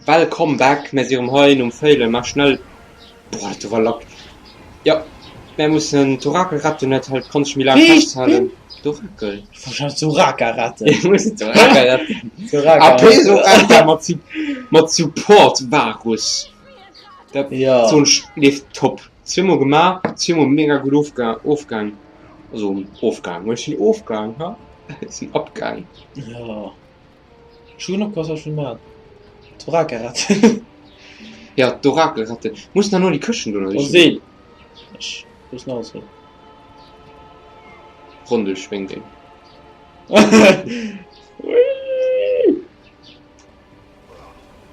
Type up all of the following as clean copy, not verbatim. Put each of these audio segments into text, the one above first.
Welcome back, mär si rëm hei nom Failen. Maach schnell. Boah, dat do war lack. Jo, mär mussen d'Orakel retten, dat hält konnt ech méi laang festhalen. D'Orakel. D'Soraka retten. Mir mussen d'Soraka retten. AP Soraka mat Su mat Support Varus. Dat Ja. soen ech leeft top. Zweemol gemaach, zweemol mega gutt ofga ofgaang. Also ofgaang, ech sinn ofgaang, ha? Ech sinn abgaang. Ja. Ech hunn opgepasst, wat ech wëll maachen. D'Orakel retten. Ja, d'Orakel retten. Muss nach no déi Këschten do Oh, sichen. Seel. Ech muss nach eins huelen. Ronn duerch meng Ding.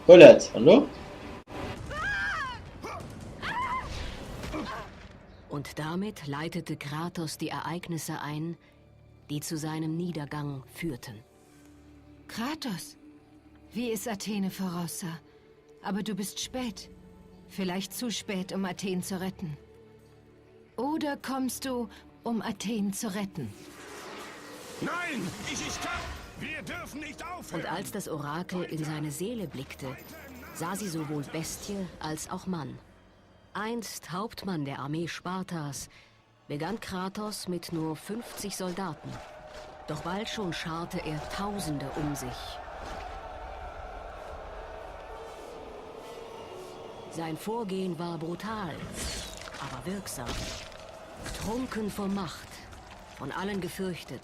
Huel et. An lo? Und damit leitete Kratos die Ereignisse ein, die zu seinem Niedergang führten. Kratos, wie es Athene voraussah. Aber du bist spät. Vielleicht zu spät, um Athen zu retten. Oder kommst du, um Athen zu retten? Nein, ich, ich kann... Wir dürfen nicht aufhören! Und als das Orakel in seine Seele blickte, sah sie sowohl Bestie als auch Mann. Einst Hauptmann der Armee Spartas, begann Kratos mit nur 50 Soldaten. Doch bald schon scharte er Tausende um sich. Sein Vorgehen war brutal, aber wirksam. Trunken vor Macht, von allen gefürchtet,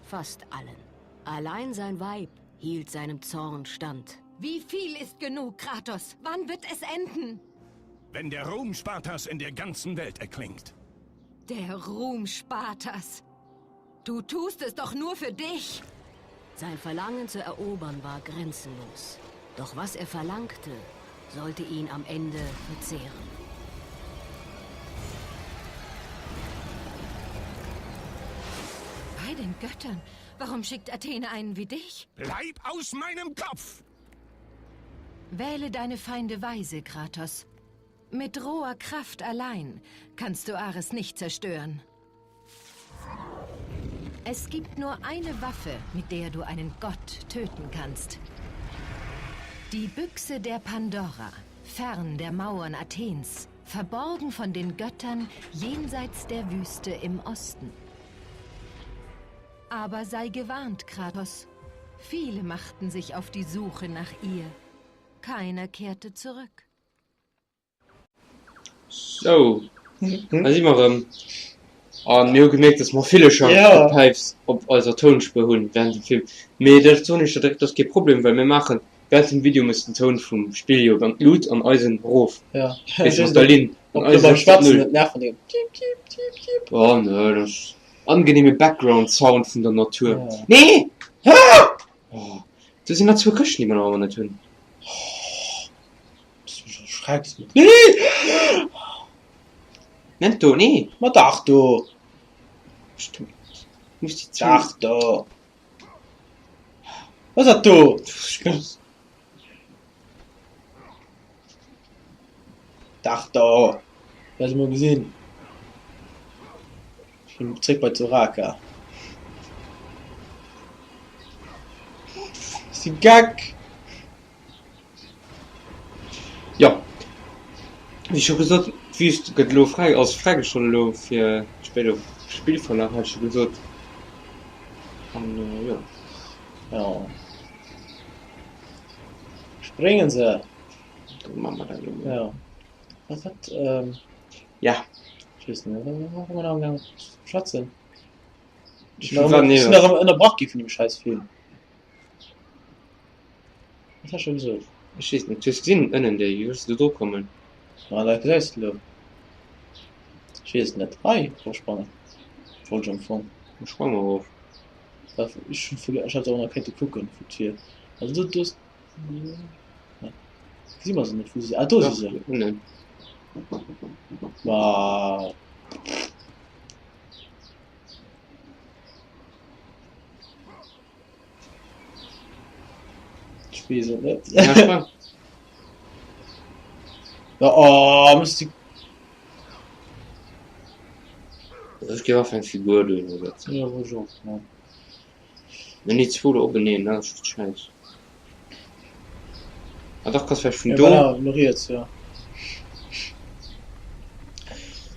fast allen. Allein sein Weib hielt seinem Zorn stand. Wie viel ist genug, Kratos? Wann wird es enden? Wenn der Ruhm Spartas in der ganzen Welt erklingt. Der Ruhm Spartas. Du tust es doch nur für dich. Sein Verlangen zu erobern war grenzenlos. Doch was er verlangte, sollte ihn am Ende verzehren. Bei den Göttern, warum schickt Athene einen wie dich? Bleib aus meinem Kopf! Wähle deine Feinde weise, Kratos. Mit roher Kraft allein kannst du Ares nicht zerstören. Es gibt nur eine Waffe, mit der du einen Gott töten kannst. Die Büchse der Pandora, fern der Mauern Athens, verborgen von den Göttern jenseits der Wüste im Osten. Aber sei gewarnt, Kratos. Viele machten sich auf die Suche nach ihr. Keiner kehrte zurück. Sou, hei si mer erëm. A mir hu gemierkt, dass mer Villecher Ja. Gepäifs op eiser Tounspuer hunn während dem Film. Mee dat soen ech der direkt, dat ass kee Problem, well mir maachen während dem Video méchs den Toun vum Spill jo dann d'Lut an eisen erof. Ja. Weess de, mat der Linn. An Ob eise du beim setzt op Schwätzen Null. net nerven, dee Piep, piep, piep, piep. Oh nö, dat ass angenehme Background-Sound vun der Natur. Ja. Nee! Oh, do sinn nach zwou Këschten, déi mer nach ëmmer net hunn. Schrecks mich. Nee! Net do, nee! Ma dach do! Stimmt. Muss die zu. Dach do! Was dat do? Dach do! Lass mol gesinn. Ich bin zréck bei Zoraka. Ist die Geck! Jo, wéi scho gesot, d'Wüst gëtt elo fräi, ass fräigeschalt elo fir spéider Spillverlaf, hat ech scho gesot. An jo. Jo. Spréngen se! Da maache mer dat elo mol. Jo. Wat, wat, Ja. Ech weess net, wat ware mer nach amgaang ze schwätzen? Ech Sinn sinn erëm ënnerbrach gi vun deem schäiss Film. Wat hat ech scho gesot? Ech weess net, du hues gesinn ënnen déi, wéi wëlls de do dru kommen? Ma dat gesäis de elo. Ech weess et net. Hei erof sprangen wollt ech am Fong. Da sprang erof. Ech hunn verge, ech hätt och nach kéinte kucken vu d'Tier. Also do, do ass, ne gesi mer se net wou se, ah do si se. Ënnen. Ma. Ech weess et net. Ja, sprang. Ja, oh, muss die. Ech géif einfach eng Figur dohinner setzen. Ja, wollt ech och, ja. Wenn déi zwou do openeen, dat ass schäiss. Ah dach, kanns vläicht vun Ja, do. voilà, no riets, jo.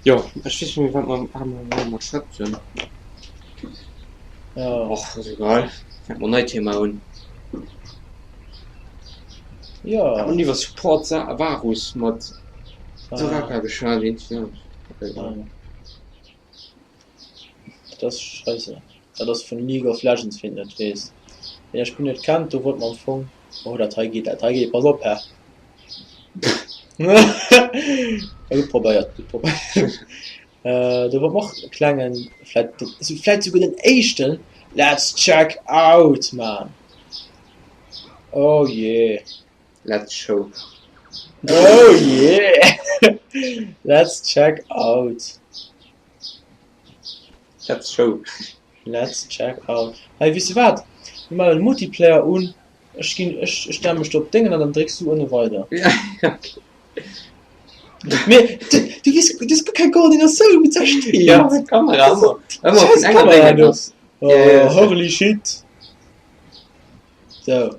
Jo, ech weess net méi wat mer wat mer elo mat schwätzen. Ja. Och ass egal, fänke mer nei Thema un. Ja. Hat mer iwwer Support Varus mat Soraka geschwat, Ja. Dat ass scheisse. Dat ass vun League of Legends, wien et net weess. Wien dat Spill net kennt, do wollt mer am Fong, oh dat hei geet, dat hei geet, pass op, hä? Ja, gutt probéiert, gutt probéiert. Do wollt mer och e klengen, vläit, vläit souguer den éischten Let's check out man. Oh yeah. Let's show. Oh yeah! Let's check out. Let's show. Let's check out. Hey, weess de wat? Mir maachen den Multiplayer un. Ech ginn, ech, ech stelle mech do op d'Déngen an dann drécks du ënne weider. Ja, okay. Mee du, du weess, du hues guer keng Koordinatioun, wou d'Sach steet. Ja, mat Kamera ëmmer, ëmmer vun enger Déngen ass. Oh, holy shit. Sou.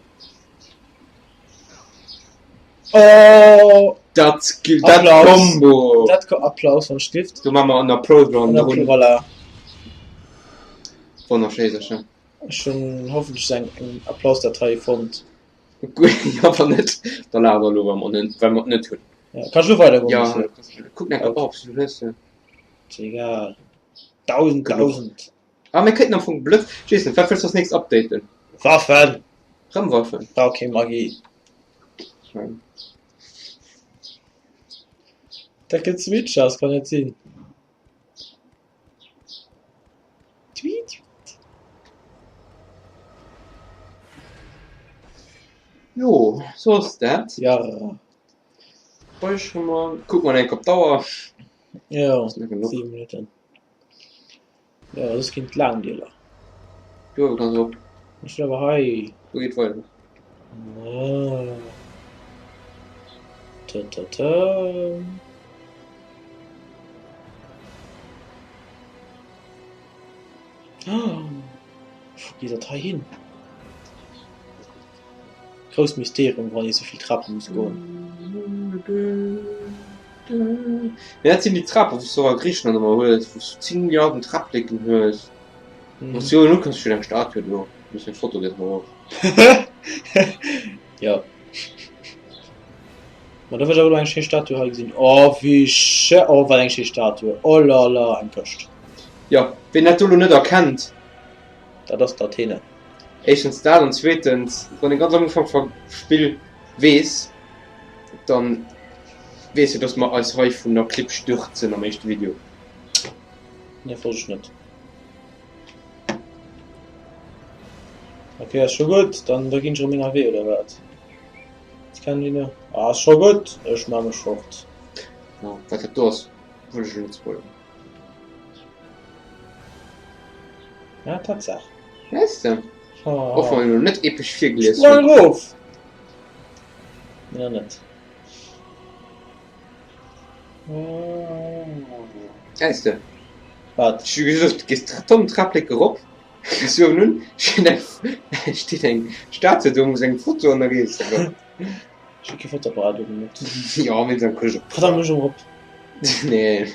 Oh! Dat, dat Combo! Dat Applaus an Stift. Do maache mer en Applaus ronderun. Voilà. Wonnerschéi, Sascha. Ech hunn hoffentlech eng, eng Applausdatei fonnt. Jo, wann net, da laache mer elo, well mer net, well mer et net hunn. Ja, kann ech elo weidergoen? Ja, kuck eng Kéier op, du hues se. Ass egal. 1000, 1000. Ah, mir kéinten am Fong Blëtz, ech weess net, wat wëlls du als nächst updaten? Waffen! Rëm Waffen? Brauch keng Magie. Dat gëtt Switcher, das kann net sinn. Tweet, tweet. Jo, sou ass dat. Ja. Bei schon mal. Kuck mal eng op d'Auer. Jo, 7 Minutten. Jo, soss ginn et laang Deeler. Jo, ganz op. Ech sinn awer hei. Do geet weider. Ah. Ta ta ta. Wou geet dat hei hin? Grousst Mysterium, wann ee souvill Trape muss goen. Mee dat sinn déi Trapen, wou s du och a Griichenland ëmmer hues, wou s du 10 Milliarden Träppleken hues. Wann s du elo ukënns, steet eng Statue do. Muss eng Foto gëtt mer och. Jo. Ma do wëll ech awer elo eng schéi Statue hei gesinn. Oh, wéi schéi! Oh, wat eng schéi Statue! Oh là là, eng Këscht. Jo, ween dat do elo net erkennt. Dat ass d'Athene. Éischtens dat an zweetens, wann ee ganz am Ufank vum Spill weess, dann weess e, dass mer eis hei vun der Klipp stürzen am éischte Video. Nee, wosst ech net. Ok, ass scho gutt, dann da ginn ech erëm menger Wee, oder wat? Ech kennen déi net. Ah, ass scho gutt, ech maa mech fort. Ja, wat dat do ass, wëll ech elo net spoileren. Ja, Tatsaach. Weess de? Oh. Och wann elo net epesch virgelies hunn. Sprang erof! Nee, net. Weess de? Wat? Ech hu gesot, du gees d'Tonn Träpplek erop, bis uewen un steet eng, steet eng Statue do, muss eng Foto an da gees de erop. Ech hu kee Fotoapparat oben net. Jo, mee dann kuck ech op. Verdammt, ech erop. Nee.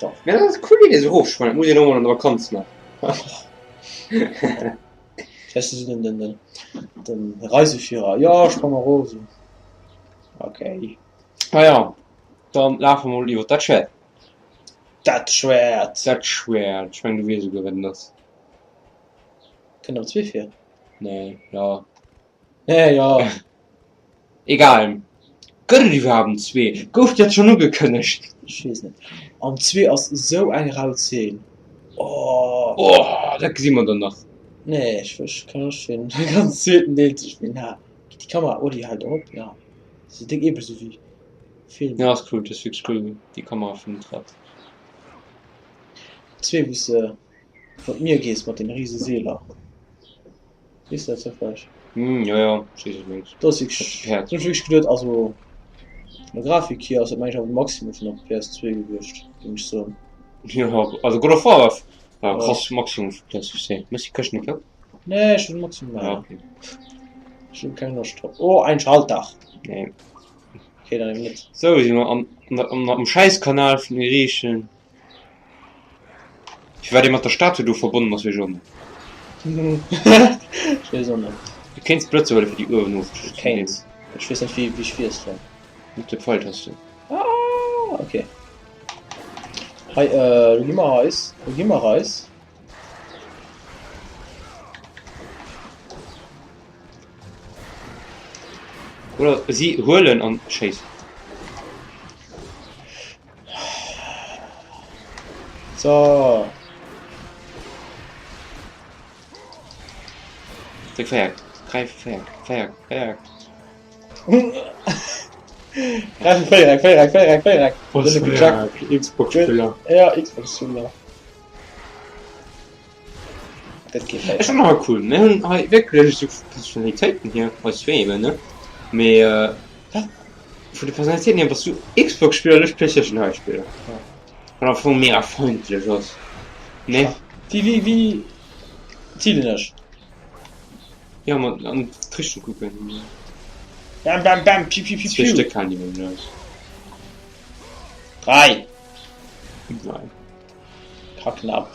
Doch. Mee dat ass cool Idee, esou erofsprangen, dat muss een och mol an der Vakanz maachen. Weess de, sou den, den, den, den Reiseführer, jo, sprang erof, sou. Okay. Ah ja, dann lafe mer mol iwwer dat Schwäert. Dat Schwäert! Dat Schwäert, ech mengen du weess esouguer wat et ass. Kënnt am zwee vir? Nee, jo. Nee, jo. Egal. Gëtt et iwwerhaapt en 2? Gouf dat schonn ugekënnegt? Ech weess net. Am 2 ass esou eng rau Zeen. Oh. Oh, dat gesi mer dann nach. Nee, ech ech kann ech fir den ganz zweeten Deel ze spillen. Ha, geet déi Kamera, oh déi hält op, ja. Dat ass déck epesch, esou wéi Film. Ja, ass cool, dat ass wierklech cool, déi Kamera vun den Trap. 2 wou s de iwwer d'Mier gees mat den rise Seeler. Weess de dat zoufälleg? Hm, jo, jo, ech weess, wat du mengs. Do ass wierklech, Päerd. do hunn ech wierklech geduet, also vun der Grafik hier ass dat meng ech awer de Maximum vun der PS2 gewiescht, géing ech soen. Jo, also God of War war, war Ja. krass Maximum vu PS2. Méchs déi Këscht net op? Nee, ech hunn de Maximum Ah, gemaach. okay. Ech hunn keng Loscht drop. Oh, ein Schalter! Nee. Okay, dann eben net. Sou si mer am, am, am Schäisskanal vun de Griichen. Firwat dee mat der Statue do verbonnen ass, weess ech och net. Ech weess och net. Du kéints Blëtzer huelen, fir déi uewen ofzeschiessen. Kéint. Ech weess net, wéi, wéi ech wiesselen. Mat de Pfeiltasten. Ah, okay. Hei, äh, lo gi mer eis. Lo gi mer eis. Oder si huelen an schéissen. So. Dréck Véiereck. Gräif Véiereck. Véiereck. Véiereck. Gräif Véiereck, Véiereck, Véiereck, Véiereck. Xbox-Spiller. Ja, Xbox-Spiller. Dat geet Ech fann awer cool, mir hunn hei wierklech esou Personalitéiten hier, eis zwee eben, ne? Mee wat vun de Personalitéiten hier bass du Xbox-Spiller an ech Playstation 3 Spiller. Wat am Fong mega feindlech ass, ne? Wéi, wéi, wéi zilen ech? Jo, ma an d'Richtung kucken. Bam, bam, bam, piu, piu, piu, Zwee piu. Stéck halen déi mol net aus. 3. Nein. Kacknapp.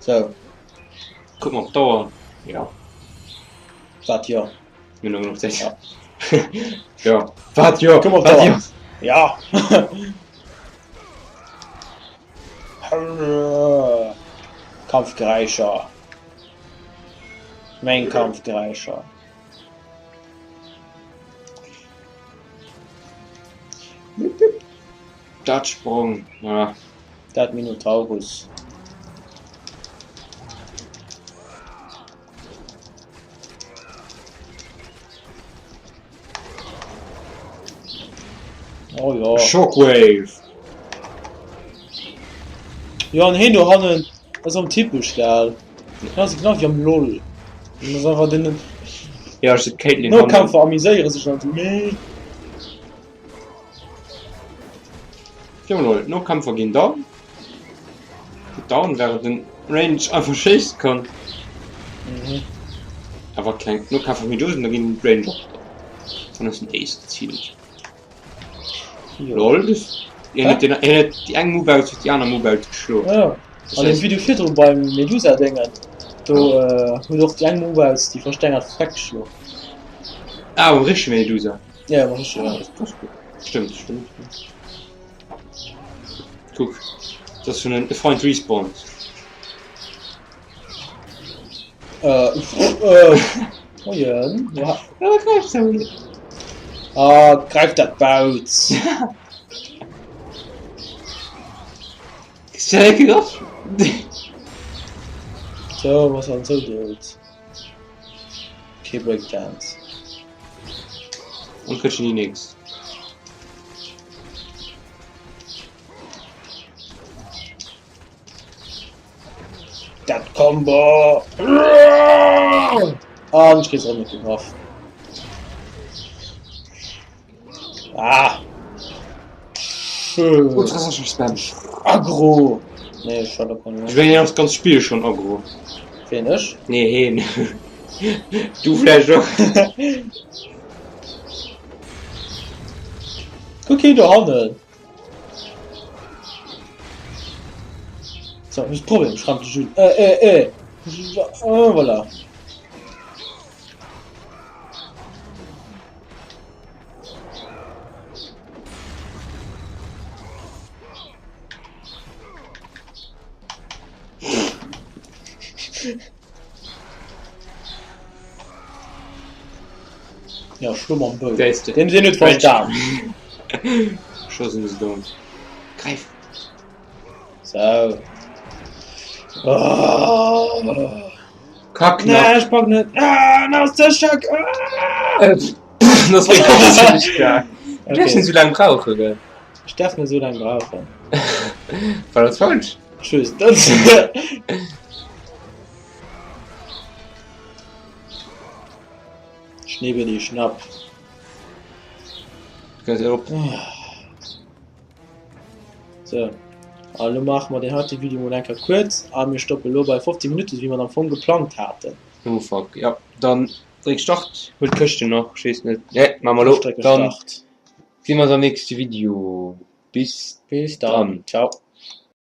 So. Kuck mal op d'Auer. Ja. Wat jo? Mir hunn nach Zäit. Ja. Ja. Wat jo? Kuck mal op Wat d'Auer. jo? Ja. Kampfgeräischer. Meng Kampfgeräischer. Dat Sprong, ja. Dat Minotaurus. Oh ja. Shockwave! Jo an heen do hannen ass am typesch gell. Dat ass genau wéi am LOL. Dat ass einfach den Ja, ech Caitlyn hannen. Nokämpfer amuséiere sech an méi. Jo lol, Nokämpfer ginn down. Down während den Range einfach schéisse kann. Mhm. Awer kleng Nokämpfer méi do sinn, da ginn d'Range och down. Dann ass den Ace gezielt. Jo. Lol, das, hien huet den, hien huet déi eng Mubaut huet déi aner Mubaut geschloen. Ja. Das An dem heißt, Video virdru beim Medusa-Déngen, do äh, huet och déi eng Mubaut déi verstengert Freck geschloen. ah, beim richtege Medusa. Ja, beim richtegen, Ah, ja. das, das ist gut. Stimmt, stimmt. Kuck, das ist schon en Feind respawnt. Äh, äh, Moien. Ja. Ja, gräift se. Ah, gräif dat Baut. Sehr gegraff. So, was an so dood. Kee Breakdance. Und kriegt schon die nächst. Dat Combo! An ech kriss och net gegraff. Ah! Schön. Ultra Sascha Spam. Aggro! Nee, ech war da Ich bin ja das ganze Spiel schon aggro. Wien ech? Nee, heen. Du vläicht och. Kuck heen do hannen! So, nicht Problem, schreibt Jules. Äh, äh, äh. Oh, voilà. Ja, schlo mam Bou. Den sinn net verstan. Schossen se down. Greif! So. Oh. Kack Nee, ech pack net. Ah, na, ass ze staark. Ah! Das war ziemlich stark. Du darfst Okay. nicht so lange brauchen, gell? Ich darf nicht so lange brauchen. War das falsch? Tschüss. Das. Schneebeli, schnapp. Ganz op. So. A lo maache mer deen heite Video mol eng Kéier kuerz a mir stoppe lo bei 15 Minutten, wéi mer am Fong geplangt haten. Oh fuck, ja. Dann. Dréck Start, huel d'Këschten nach, ech weess net, nee, maache mer elo. Ech drécke Dann Start. gesi mer eis am nächste Video. Bis Bis dann. dann. Ciao.